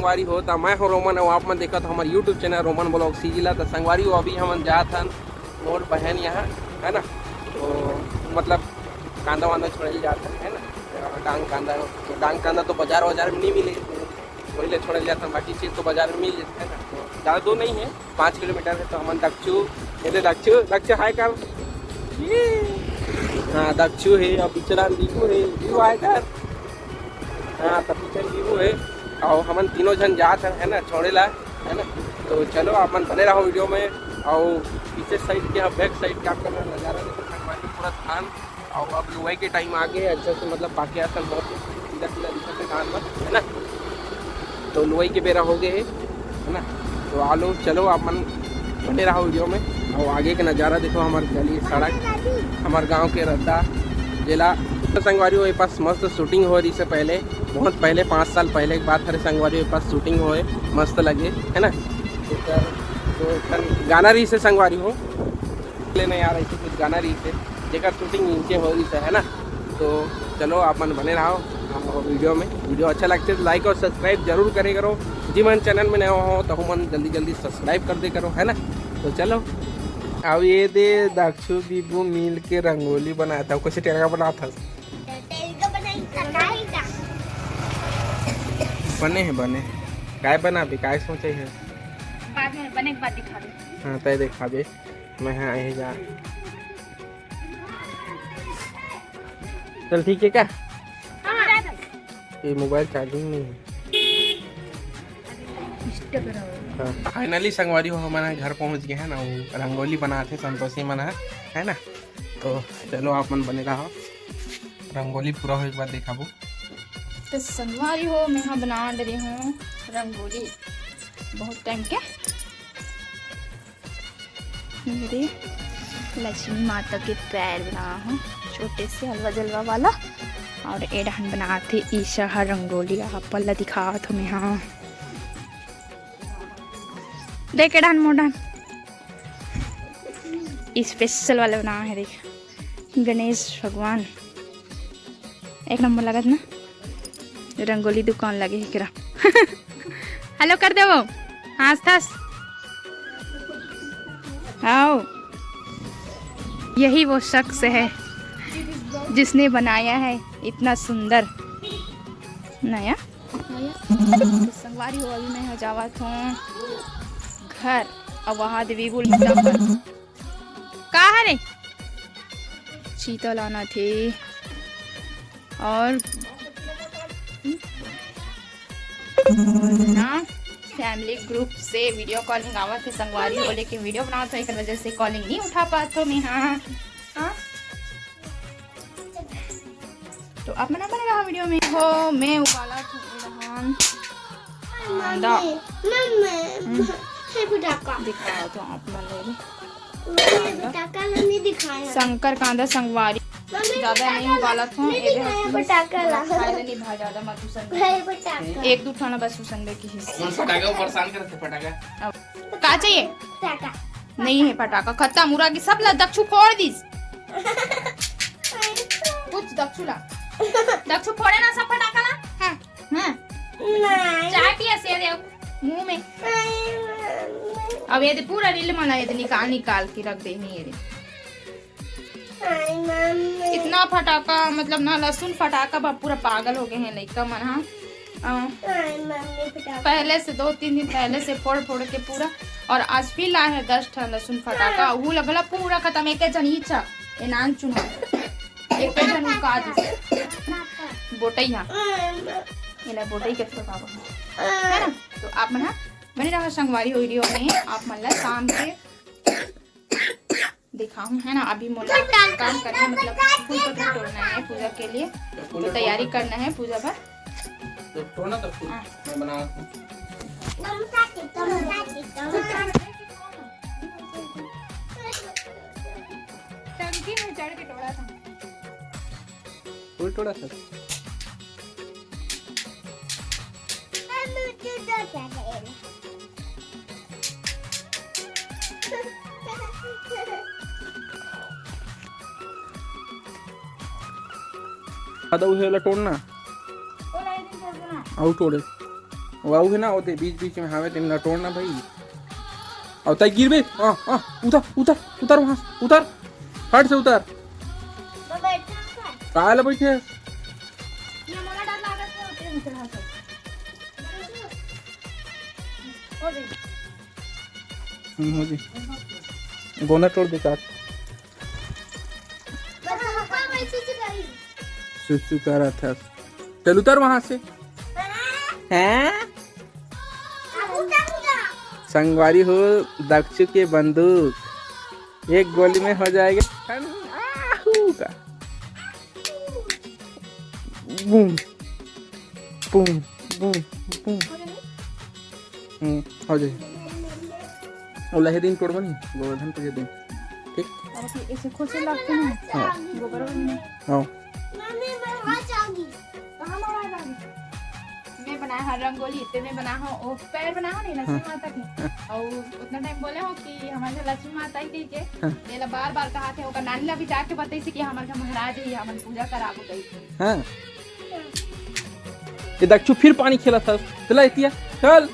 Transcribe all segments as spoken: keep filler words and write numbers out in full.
संगवारी हो, त मैं हूँ रोमन, अउ आप मन देखत हो हमर YouTube channel Roman blog CG ला। त संगवारी हो, अभी हमन जात हन मोर बहन यहाँ, है ना, तो मतलब कांदा वांदा छोड़े जात हन, है ना, डांग कांदा। तो डांग कांदा तो बाजार वाजार में नहीं मिले, वही ले छोड़े जात हन, बाकी चीज़ तो बाजार में मिल जाता है ना। तो ज़्यादा दूर नहीं है, पाँच किलोमीटर है। तो हमन दक्षू, ये दे दक्षू, दक्षू हाय कर। ये। हाँ, दक्षू है, अउ पीछे डाल दीपू है, दीपू हाय कर। हाँ, तो पीछे दीपू है, अउ हमन तीनों झन जात हन, है ना, छोड़े ला, है ना। तो चलो, आप मन बने रहो वीडियो में। अउ पीछे साइड के, बैक साइड के आपको नज़ारा देखो, संगवारी, पूरा धान। अउ अब लुवाई के टाइम आ गए, अच्छा से मतलब पाके असन बहुत पीला पीला दिखत है धान मन, है ना। तो लुवाई के बेरा हो गए है, है ना। तो आलो, चलो, आप मन बने रहो वीडियो में। अउ आगे के नज़ारा देखो, हमार गली सड़क, हमार गांव के रद्दा, जेला। तो संगवारी हो, ये पास मस्त शूटिंग हो रही से पहले, बहुत पहले, पाँच साल पहले की बात हरे संगवारी हो, ये पास शूटिंग होए, मस्त लगे, है ना। तो, तो गाना रही से संगवारी हो, लेना यार, ऐसे कुछ गाना रही से, जेकर शूटिंग नीचे हो रही से, है ना। तो चलो, आप मन बने रहो वीडियो में। वीडियो अच्छा लगते तो लाइक और सब्सक्राइब जरूर करे करो। जी मन चैनल में नया हो तो मन जल्दी जल्दी सब्सक्राइब कर दे करो, है ना। तो चलो, अब ये दे दक्षु दीपू मिल के रंगोली बनाता हूँ। कैसे टेरका बनाता हूँ? बने है, बने है। काय बना भी, काय सोचे है? बाद में बने के बाद दिखा दे। हाँ, तय दिखा दे। मैं हाँ, यही जा। चल, ठीक है क्या? ये मोबाइल चार्जिंग नहीं है। हाँ, फाइनली संगवारी हो, हमन घर पहुंच गए हैं ना, वो रंगोली बनाते संतोषी मन है, है ना। तो चलो, आप मन बने रहो, रंगोली पूरा होए के बाद दिखाबो। तो संगवारी हो, मैं यहाँ बना रही हूँ रंगोली बहुत टाइम के। मेरे लक्ष्मी माता के पैर बना हूँ, छोटे से हलवा जलवा वाला। और ए डहन बनात हे ईशा ह रंगोली, आप ला दिखात हूँ मैं। हाँ, देख ए डहन मोर डहन स्पेशल वाला बना है, देख गणेश भगवान। एक नंबर लगत ना, रंगोली दुकान लगे हे केरा। हेलो कर दे वो, हाँस थस। आओ, यही वो शख्स है जिसने बनाया है इतना सुंदर नया। संगवारी हो, अभी मैं हो जावत हूँ घर, अब वहाँ देवी बोल का हरे? चीता लाना थे। और ना, फैमिली ग्रुप से वीडियो कॉलिंग आवत हे संगवारी हो, लेकिन वीडियो बनावत हो, एक वजह से कॉलिंग नहीं उठा पात हो मैं। हाँ, हाँ। तो आप मन बने रहा वीडियो में। हो, मैं उबाला थोड़ा धान। कांदा। मम्मी, मम्मी, हम्म। हे फटाका। दिखाओ तो आप मन लोग। मम्मी, फटाका ला नहीं दिखाया। शंकर कांदा संगवारी। मम्मी, ज्यादा फटाका नहीं ला उबालत हूँ, नहीं एदे दिखाया, हर चीज फटाका ला। खाए ले नहीं भाई ज्यादा मत उसन। भाई, फटाका। एक दो ठाना बस उसन बे की हिस्सा। उन फटाका को परेशान करते फटाका। अब का चाहिए? फटाका। नहीं है फटाका, खत्म। उरा की सब ला दक्षु फोड़ दिस। कुछ दक्षु ला। दक्षु फोड़े ना सब फटाका ला। हाँ। हाँ। नहीं। चाय पिया से दे मुंह में। नहीं, मम्मी। अब ये दे पूरा रील मला ये दे निकाल निकाल के रख दे नहीं ये दे। नहीं, मम्मी। इतना फटाका, मतलब ना, लहसुन फटाका बा, पूरा पागल हो गए हैं लइका मन, हाँ। अ, नहीं, मम्मी, फटाका। पहले से, दो तीन दिन पहले से फोड़ फोड़ के पूरा, और आज फिर लाए हैं दस ठन लहसुन फटाका, वो लगला पूरा खत्म, एक जन ही चा, ये नान चुना, एक जन का दिस। बोटई हाँ। नहीं, मम्मी। ये ला बोटई के थोड़ा बाबा। है ना? तो आप मन हा बने रहा संगवारी हो वीडियो में, आप मन ला शाम के दिखाऊं, है ना। अभी मोला काम करना है, मतलब फूल पत्ती तोड़ना है पूजा के लिए, तो तैयारी करना है पूजा बर। तो तोड़ना तो फूल, हाँ। मैं बना रखूं। टंकी में चढ़ के तोड़ा था। फूल तोड़ा था। दादा, उहे वाला तोड़ना। अउ तोड़े। वाहू है ना, ओते बीच बीच में हावे, तेन ला तोड़ना भाई। अउ तैं गिरबे, हाँ, हाँ, उतर, उतर, उतर वहाँ से, उतर, फट से उतर। काहे ला बैठे? हम्म, हो जी। गोना तोड़ दे काट। सुसु करत हस। चल उतर वहां से। हैं? संगवारी हो, दक्षु के बंदूक एक गोली में हो जाएगा। आहू का। Boom, boom, boom, boom. हम्म, हो जाए। वो लहे दिन तोड़बो नहीं, गोवर्धन पूजा दिन। ठीक? अरे, ऐसे खुशी लगती है। हाँ। गोबर में। हाँ। मम्मी, मैं हाथ आ गई। कहाँ मरा आ गई? मैं बनाया हूँ रंगोली, इतने में बना हो, वो पैर बना हो नहीं, लक्ष्मी हाँ। माता के। हाँ। और उतना टाइम बोले हो कि हमारे घर लक्ष्मी माता ही कही के, हाँ। ये ला बार बार कहा थे, ओकर नानी ला भी जाके बताई से कि हमारे घर महाराज ही, हमन पूजा कराबो कही के। हाँ। ये दक्षु फिर पानी खेला था, चला इतिया, चल।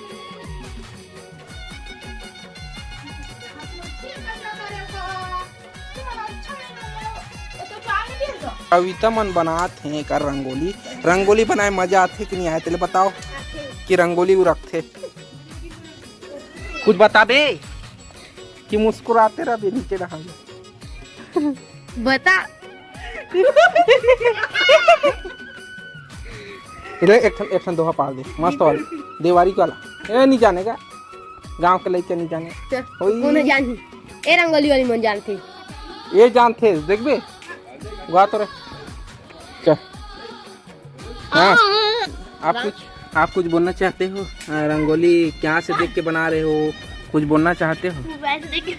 कविता मन बनात हे एकर रंगोली। रंगोली बनाए मजा आथे कि नहीं आए, तेले बताओ कि रंगोली उ रखथे। कुछ बताबे कि मुस्कुराते रह नीचे रहा। बता। ले एक ठन, एक ठन दोहा पाल दे, मस्त वाला, देवारी वाला। ए, नहीं जाने का, गांव के लइका नहीं जाने। चल, ओई। कोन जानही? ए रंगोली वाली मन जानथे। ये जानथे, देखबे? गा तो रे। चल। हाँ। आप कुछ, आप कुछ बोलना चाहते हो? आ, रंगोली क्या से देख के बना रहे हो? कुछ बोलना चाहते हो? मोबाइल से देख के।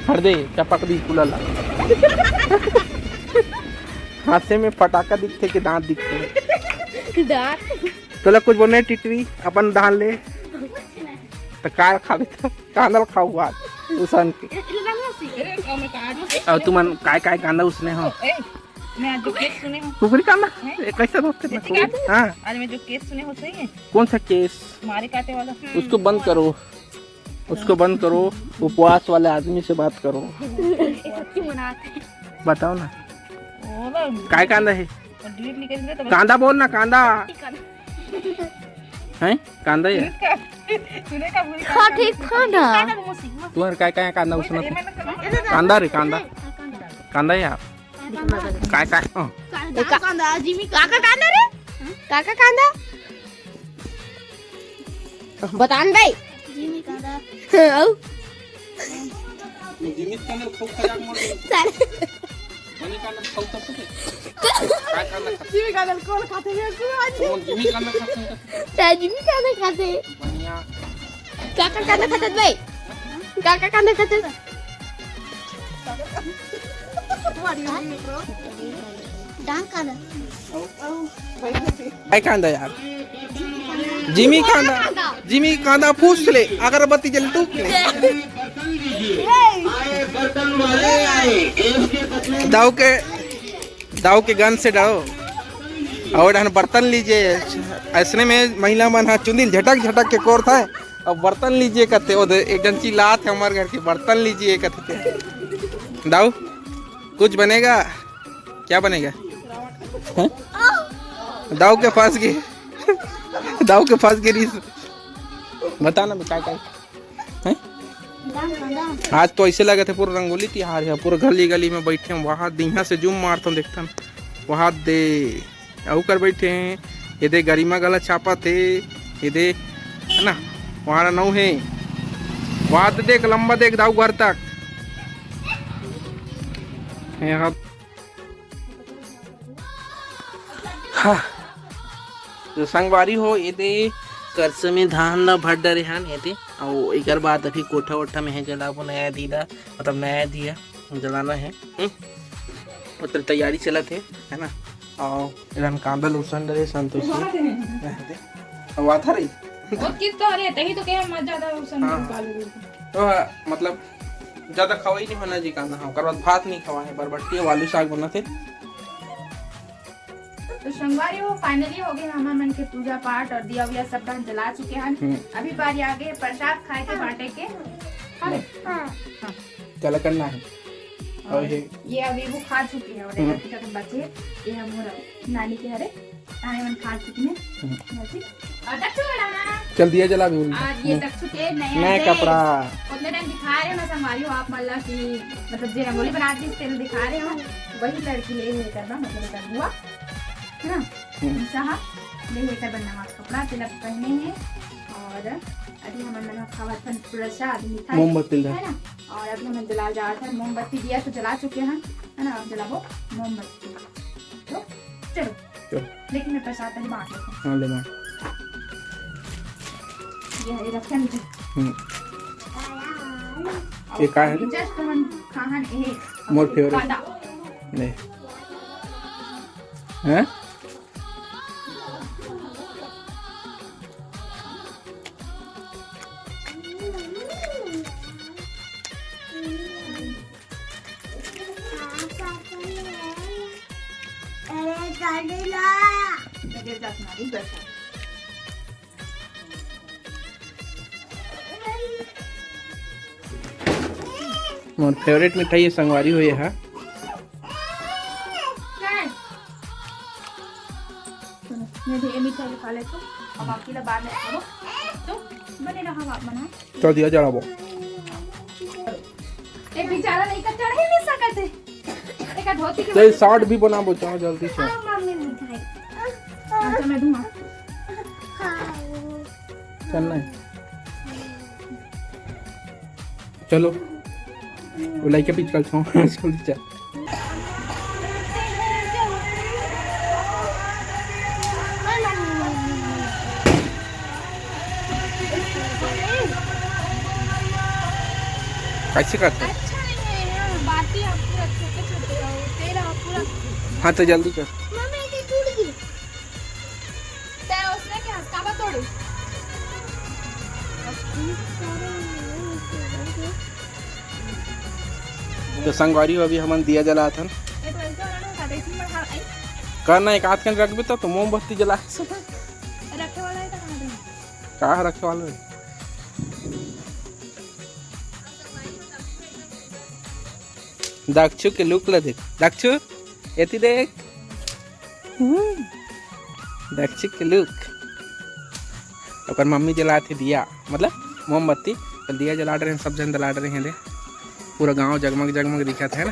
हर दे, टपक दी कुला ला। हाथे में पटाखा दिखथे कि दांत दिखथे? दांत। तोला कुछ बोलना हे टिटरी, अपन धान ले। तो काय खाबे तो? कांदा ल खाऊ आज, उसन के। अउ तुमन काय काय कांदा उसने हो? मैं आज जो केस सुने हूँ। कुकरी कांदा? हैं? ए, कैसे दोस्त कितना कैसे कुकरी? कांदा? हाँ। आज मैं जो केस सुने हूँ, सही है? कौन सा केस? मारे काटे वाला। उसको बंद करो, उसको बंद करो, उपवास वाले आदमी से बात करो। ये सच्ची बनाते हैं। बताओ ना। वो ना, काय कांदा है? और डिलीट नहीं करेंगे तो बस कांदा बोल ना, कांदा। कांदा। हैं? कांदा है? सुने का, सुने का पूरी हाँ, कांदा ठीक बोल। कांदा। कांदा बोल, सीख मत। तुम्हारे काय काय कांदा वही उसने तो, ये मैंने तो कांदा रे, कांदा। कांदा। कांदा है यार। काय काय? हाँ। काका कांदा, जिमी काका कांदा रे? काका कांदा? बतान भाई। जिमी कांदा। हाँ, आऊ। जिमी कांदा खूब खजाक मर गई। सारे। बनी कांदा खाऊ तब से। काय कांदा खाते? जिमी कांदा कौन खाते हैं? कौन आज? कौन जिमी कांदा खाते हैं? ता जिमी कांदा खाते। बढ़िया। काका कांदा खाते भाई? काका कांदा खाते? डांग कांदा। काय कांदा यार? जिमी कांदा, जिमी कांदा पूछ ले, अगरबत्ती जल तू ले। दाऊ के, दाऊ के गन से डरो। और हन बर्तन लीजिए, ऐसने में महिला मन हा चुंदी झटक झटक के कोर था। अब बर्तन लीजिए कहते, वो दे, एक जन चिल्लात है हमारे घर के, "बर्तन लीजिए" कहते। दाऊ, कुछ बनेगा? क्या बनेगा? हैं? दाऊ के फंस गए, दाऊ के फंस गए रीस। बता ना, क्या, क्या? हैं? आज तो ऐसे लगे थे पूरा रंगोली तिहार है, पूरा गली गली में बैठे हैं, वहाँ दिहा से जूम मारता हूँ, देखता हूँ, वहाँ दे अउ कर बैठे हैं। ये दे गरिमा गला छापा थे, ये दे, है ना, वहाँ नौ है, वहाँ तो देख लंबा देख दाऊ घर तक। यहाँ हाँ। तो संगवारी हो, ये दे करसे में धान ला भर डरे हन, ये दे। अउ एकर बाद अभी कोठा वोठा में है जलाबो नया दीदा, मतलब नया दिया जलाना है। हम्म? मतलब तैयारी चलत है, है ना? अउ एलन कांदा ल उसन डरे संतोषी। ये दे। अउ आथा रही। वो किस तो हरे, तही तो कहे मत ज्यादा उसन हाँ। निकाल दे। तो हाँ, मतलब ज्यादा खवाई नहीं होना जी कांदा, हाँ, ओकर बाद भात नहीं खवा है, बरबट्टी अउ आलू साग बनत हे। तो संगवारी हो, finally हो गए हमर मन के पूजा पाठ और दिया उया सब डाहन जला चुके हन। हम्म। अभी बारी आ गए प्रसाद खाए के, बांटे के। हाँ। हाँ। चला करना है। और और ये ये अभी वो खा चुके हैं और हम्म। एक बचे, ये हम नानी के हरे। ताने मन खा चुकी है। हम्म। और दक्षु बड़ा ना। चल दिया जला भी। आज ये हम्म। दक्षु के नया नया dress। कपड़ा। उतने टाइम दिखा रहे हो ना संगवारी हो आप, मतलब कि, मतलब जे रंगोली बना दी तेल दिखा रहे हो, वही लड़की ले लेकर ना, मतलब एकर बुआ है ना, हम्म। निशा हा, ले लेकर बनना मास्क कपड़ा तिलक पहने हैं। और अभी हमन मन खावत हन प्रसाद मिठाई, मोमबत्ती ला। है ना। और अभी हमन जला जात हन मोमबत्ती, दिया तो जला चुके हैं, है ना, अब जलाबो मोमबत्ती। तो चलो। चलो। लेकिन मैं प्रसाद पहले बांट लेती हूँ। हाँ, ले बांट। ये है, ये रखे हैं नीचे। हम्म। ये का है रे? Just हमन खाहन, ये मोर favourite। कांदा। ले। हैं? मोर favourite मिठाई ये संगवारी हो ये हा। मैं भी ये मिठाई खा लेता हूँ, अब बाकी ला बाद में खाओ। तो बने रहा आप मन। तो दिया जलाबो। एक बेचारा लइका चढ़ ही नहीं सकत है। एक धोती के तो ये वजह से short भी बनाबो, चाहो जल्दी से। हाँ, मम्मी मिठाई। अच्छा, मैं दूंगा। चलना है। चलो, वो लइका पिचकल छो, जल्दी चल। कैसे करते हैं? अच्छा नहीं है यार, बाटी आप पूरा छोटे छोटे रहो, तेल आप पूरा। हाँ, तो जल्दी कर। मम्मी, ये टूट गई। तै उसने क्या हंसका बा तोड़े? तो संगवारी हो, अभी हमन दिया जलात हन। ये तो ऐसे वाला ना उठा दे, इसमें उठा, आई। करना एक हाथ कन रखबे तो, तो मोमबत्ती जला। रखे वाला है तो कहाँ दे? का रखे वाला है? दक्षु के look ला देख, दक्षु, एती देख। हम्म। दक्षु के look। ओकर मम्मी जलात हे दिया, मतलब मोमबत्ती। तो दिया जला रहे हैं, सब जन जला रहे हैं दे। पूरा गांव जगमग जगमग दिखत है ना,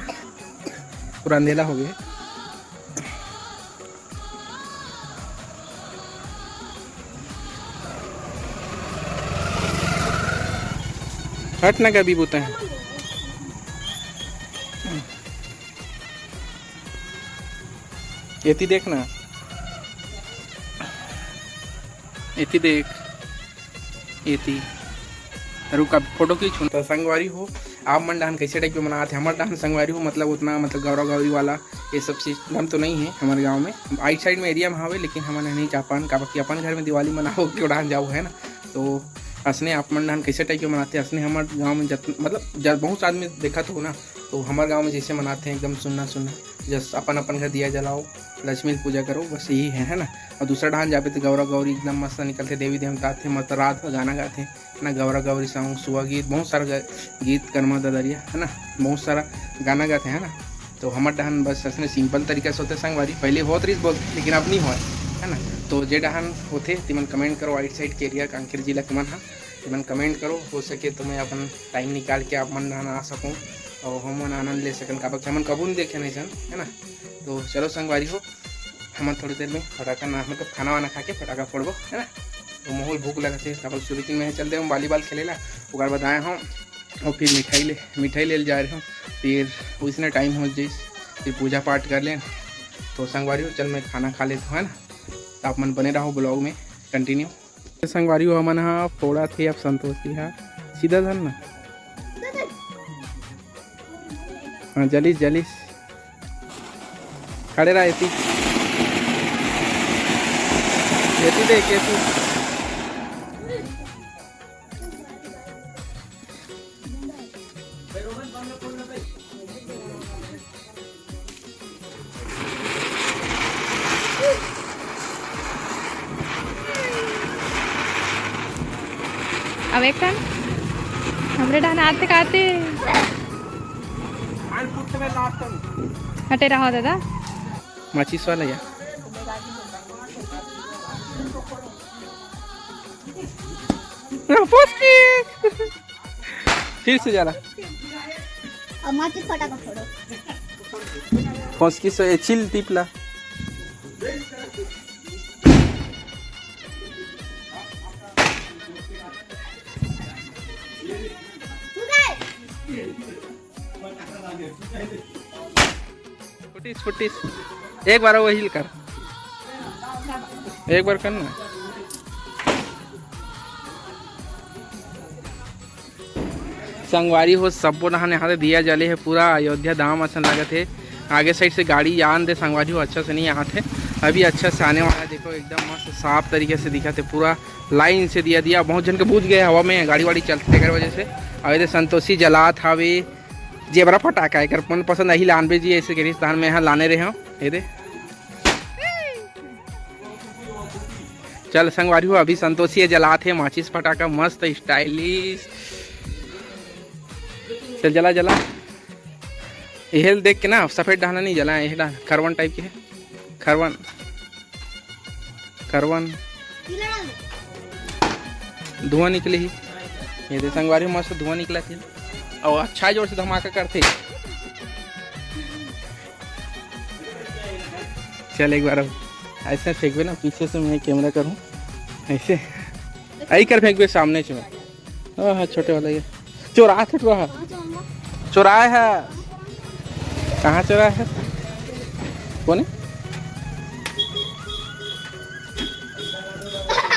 पूरा अंधेरा हो गया। हट ना, कभी बोते हैं। एती देख ना, एती देख, एती। रुक, अब फोटो खींचूं। तो संगवारी हो, आप मन डहान कैसे टाइप के मनात है? हमर डहान संगवारी हो, मतलब उतना, मतलब गौरा गौरी वाला ये सब सिस्टम तो नहीं है हमारे गांव में। आइट साइड में एरिया में हवे, लेकिन हमन नहीं जा पान, काबर कि अपन घर में दिवाली मनाओ के उड़ान जाओ, है ना। तो असने आप मन डहान कैसे टाइप के मनाते हैं? असने हमर गांव में जत-, मतलब ज-, बहुत आदमी देखत हो ना, तो हमर गांव में जैसे मनाते हैं एकदम सुन्ना सुन्ना, जस अपन अपन घर दिया जलाओ, लक्ष्मी की पूजा करो, बस यही है, है ना। और दूसरा डहान जाबे तो गौरा गौरी एकदम मस्त निकलते, देवी देवता आथे, मस्त रात भर गाना गाथे ना, गौरा गौरी सॉन्ग, सुआ गीत, बहुत सारा ग-, गीत, करमा ददरिया, है ना, बहुत सारा गाना गाथे, है ना। तो हमर डहान बस असने सिंपल तरीका से होते संगवारी, पहले होत रहीस बोलते, लेकिन अब नहीं होय, है ना। तो जे डहान होथे, तिमन कमेंट करो, आइट साइड के एरिया, कांकेर जिला के मन हा, तिमन कमेंट करो, हो सके तो मैं अपन टाइम निकाल के आप मन डहान आ सकूँ और हमन आनंद ले सकन, काबर कि हमन कभू नहीं देखे नहीं सन, है ना। तो चलो संगवारी हो, हमन थोड़ी देर में फटाका ना, मतलब खाना वाना खा के फटाका फोड़बो, है ना। तो माहौल भूख लगत हे, काबर सुबह के मैं चल दे हूँ वॉलीबॉल खेले ला, ओकर बाद आए हूँ और फिर मिठाई ले, मिठाई ले जा रहे हूँ। फिर उसने टाइम हो जाइस, फिर पूजा पाठ कर लेन। तो संगवारी हो, चल मैं खाना खा लेता हूँ, है ना। तो आप मन बने रहो ब्लॉग में कंटिन्यू। संगवारी हो, हमन हा फोड़ा थे अब संतोषी हा सीधा धन ना। हाँ, जलिस, जलिस। खड़े रहा, एती। एती देख, एती। अब एक टन हमरे डहन आते खाते। हटे रहो दादा। माचिस वाला या? फुसकी। फिर से जा रहा। अब माचिस फटाका फोड़ो। फुसकी से चिल टिपला। फुटिस, फुटिस। एक बार वही कर, एक बार करना। संगवारी हो, सब्बो नहाने हाथे दिया जले हे, पूरा अयोध्या धाम असन लागत हे। आगे साइड से गाड़ी आन दे संगवारी हो, अच्छा से नहीं आत हे। अभी अच्छा से आने वाला है, देखो एकदम मस्त साफ तरीके से दिखत हे, पूरा लाइन से दिया दिया। बहुत झन के बुझ गए हवा में, गाड़ी वाड़ी चलते तेकर वजह से। अउ एदे संतोषी जलात हावे जेबरा फटाका, एकर मन पसंद अही लानबे जी, ऐसे के रिश्तेदार में यहाँ लाने रहे हो। ये दे, चल संगवारी हो, अभी संतोषी जलात हे माचिस फटाका, मस्त स्टाइलिश। चल जला जला। एहे ल देख के ना सफेद डहना नहीं जला, एहे डहना खरवन टाइप के है, खरवन, खरवन। धुआं निकले ही। ये दे संगवारी, मस्त धुआं निकला थे। और अच्छा जोर से धमाका करते। चल एक बार अब ऐसे फेंकबे ना, पीछे से मैं कैमरा करूँ ऐसे, ऐ कर फेंकबे सामने से मैं। हाँ, हाँ, छोटे वाला ये। चोरा है, चोरा है। चोराए है। कहाँ चोरा है? कौन है?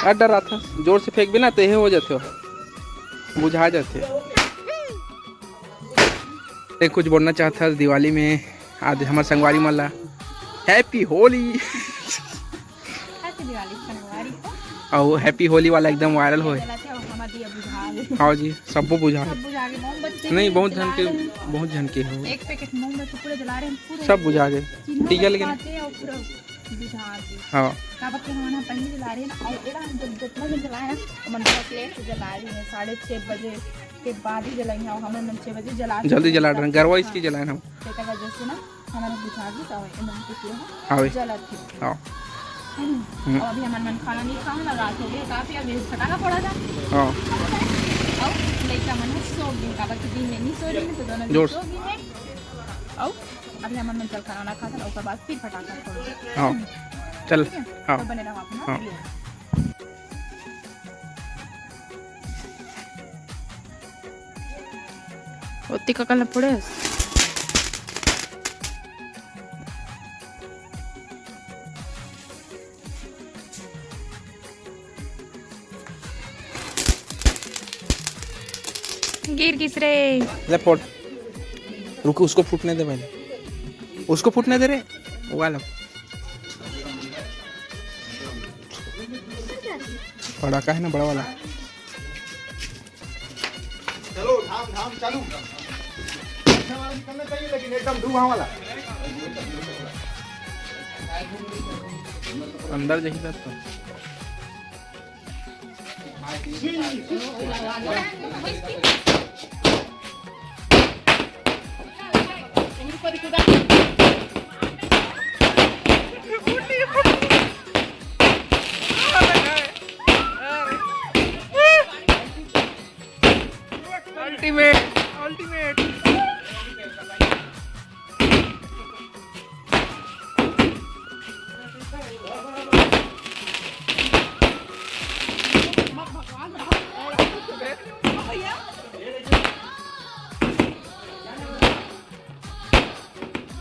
अड्डा रहा था। जोर से फेंकबे ना, तो ये हो जाते हो। बुझा जाते हो। ये कुछ बोलना चाहता है दिवाली में, आज हमारे संगवारी मन ला Happy Holi। Happy Diwali संगवारी हो। अउ Happy Holi वाला एकदम वायरल होए। चलत हे, अउ हमर दिया बुझा गे। हाँ जी, सबो बुझा गे। सब बुझा गे, मोमबत्ती नहीं, भी बहुत झन के, जला दे। बहुत झन के हो। एक पैकेट मोमबत्ती पूरा जला रहे हैं, पूरा सब बुझा गे। चिन्हा टीका लेकिन बरसाते अउ पूरा बुझा गे। हाँ। काबर के हमन ह पहिली जला रहे हैं ना, अउ एला हम जब जितना दिन जलाए हैं, हमन बहुत लेट से जला रहे हैं, साढ़े छः बजे के बाद ही जलाई हैं, अउ हमन छः बजे जला जल्दी जला रहे हैं, गरवा इसकी हाँ। जलाए हम। तेकर वजह से ना हमन बुझा गिस अउ एमन के पूरा हवे। जलत हे। हाँ। हम्म। हम्म। अउ अभी हमन मन खाना नहीं खाए, रात हो गया काफी, अभी फटाका फोड़ा था। हाँ। अउ लइका मन ह सो गिन, काबर कि दिन में नहीं सो रही, तो दोनों जोर। सो गिन है। अउ अभी हमन मन चल खाना ना खाथन, ओकर बाद फिर फटाका फोड़बे। हाँ। चल। ठीक है? हाँ। तो बने रहो आप ना। हाँ। ओती का कल पड़े। गिर गिस रे। ले फोड़। रुक, उसको फूटने दे पहले, उसको फूटने दे रे। वो वाला पड़ाका है ना, बड़ा वाला। चलो, धाम, धाम चालू। अच्छा वाला निकलना चाहिए, लेकिन एकदम धुआं वाला। अंदर देखी तो। Ultimate, ultimate.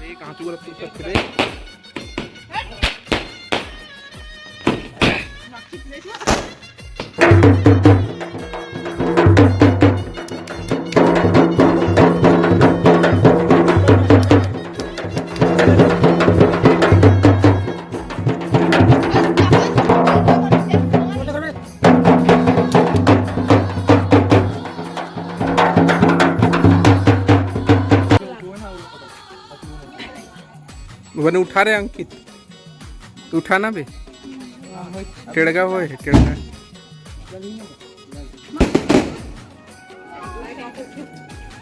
ये कहाँ चुआ रखती है? बने उठा रहे अंकित, उठा ना बे, टेढ़गा होए है, टेढ़गा।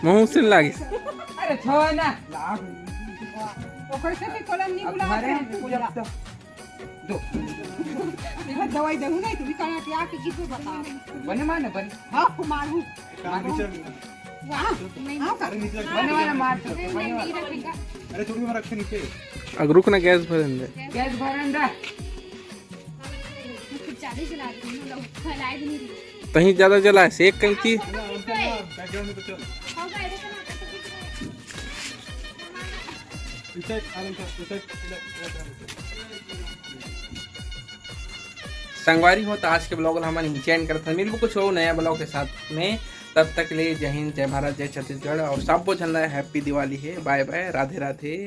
महूँ से लागिस। अरे छोड़ ना। ओकर से भी कोलम नहीं अब बुला भरे हैं, पूजा तो दो। इधर दवाई देहू नहीं, तू भी कहा कि आके गिर बता। बने मार ना, बने। हाँ, मारू। मार। हाँ, हाँ, बने वाला मार तो, बने वाला। अरे थोड़ी रखे नीचे। अब रुक ना, गैस भरन दे। गैस भरन दा। ज्यादा ही चला रही हूँ, लोग फैलाए भी नहीं रही। तहीं ज्यादा जला है, सेक कहीं की। बैकग्राउंड में तो चल। होगा, ऐसे ना, ऐसे कुछ नहीं। इसे आलम का इसे संगवारी हो, तो आज के ब्लॉग ला हमन यहीं एंड करत हन। मिलबो कुछ और नया ब्लॉग के साथ में, तब तक ले जय हिंद, जय भारत, जय छत्तीसगढ़ और सबो झन ला हैप्पी दिवाली हे। बाय बाय, राधे राधे।